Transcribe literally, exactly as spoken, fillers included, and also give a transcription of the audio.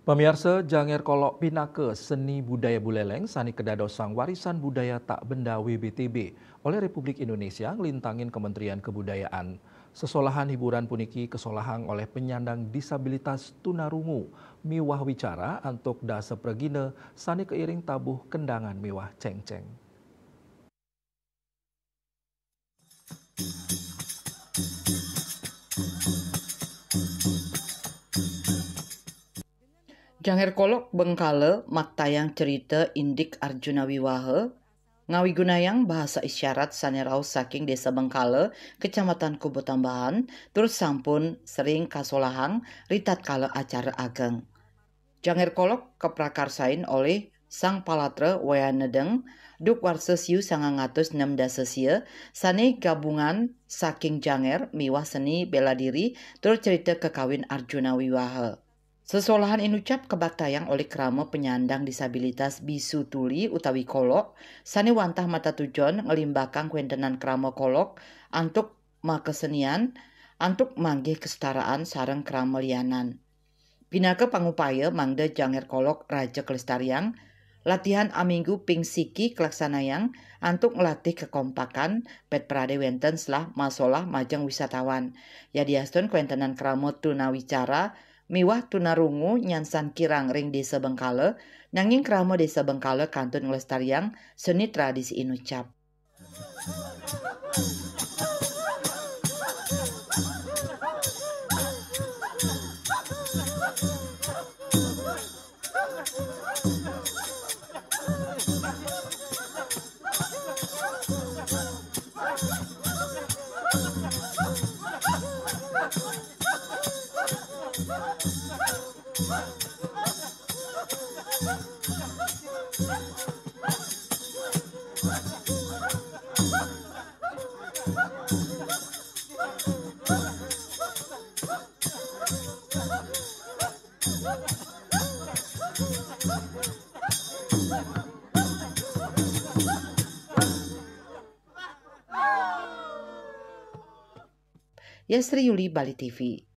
Pamiarsa, Janger Kolok pinaka seni budaya Buleleng sane kedadosang warisan budaya tak benda W B T B oleh Republik Indonesia nglintangin Kementerian Kebudayaan. Sesolahan hiburan puniki kesolahang oleh penyandang disabilitas tunarungu miwah wicara antuk dasa pragina sane keiring tabuh kendangan miwah cengceng. Janger Kolok Bengkala maktayang cerita indik Arjuna Wiwaha, ngawigunayang bahasa isyarat sane rauh saking Desa Bengkala, Kecamatan Kubutambahan, tur sampun sering kasolahang ritatkala acara ageng. Janger Kolok kaprakarsain olih Sang Palatra Wayan Nedeng, duk warsa siu sangang atus nem dasa sia, sane gabungan saking janger miwah seni bela diri tur cerita kekawin Arjuna Wiwaha. Sesolahan inucap kabaktayang olih krama penyandang disabilitas bisu tuli utawi kolok, sane wantah mata tujon nglimbakang kwentenan krama kolok antuk makasenian, antuk manggih kesetaraan sareng krama lianan. Pinaka pangupaya mangda Janger Kolok raja kelestariang, latihan aminggu ping siki kelaksanayang antuk nglatih kekompakan pet prade wenten selah masolah majeng wisatawan. Yadiastun kwentenan krama tunawicara miwah tunarungu nyansan kirang ring Desa Bengkala, nanging krama Desa Bengkala kantun nglestariang seni tradisi inucap. Yasri Yuli, Bali T V.